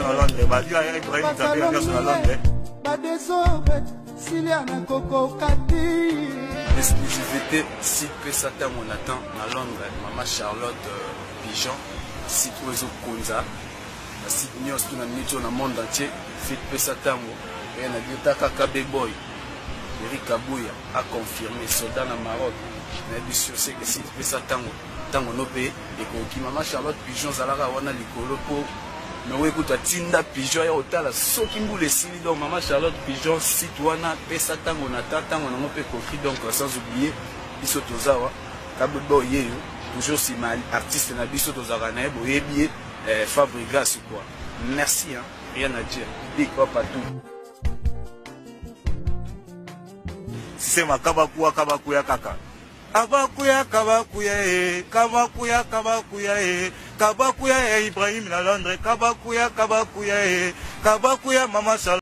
na Londres, ba ya Ibrahim Kabila nyonso na Londres. Ba desordre silia na kokoka te. Exclusivité site pesa ntango na temps na Londres, mama Charlotte Pigeon, site oyo ezokonza ba site nyonso tu na minute oyo na monde entier. Site pesa ntango eye na biota kaka B-boy Eric Kabuya a confirmé soldat na Maroc, nayebi sur ce que site pesa ntango ntango no mpe ekoki. Mama Charlotte Pigeon azalaka wana likolo mpo nowe ekutu atinda pigeon ya kotala soki mbula esili. Donc mama Charlotte Pigeon, site wana pesa ntango na ta ntango nango mpe ekoki. Donc sans oublier biso tozawa kabebo yeyo toujours nsima artiste na biso tozalaka na ye, boyebi ye, Fabregas quoi. Merci hein, rien à dire, big up à tout. Sisema kabakuya kabakuya kaka kabakuya kabakuya e kabakuya kabakuya e kabakuya ya Ibrahim na Londres, kabakuya kabakuya e kabakuya mama Charlotte.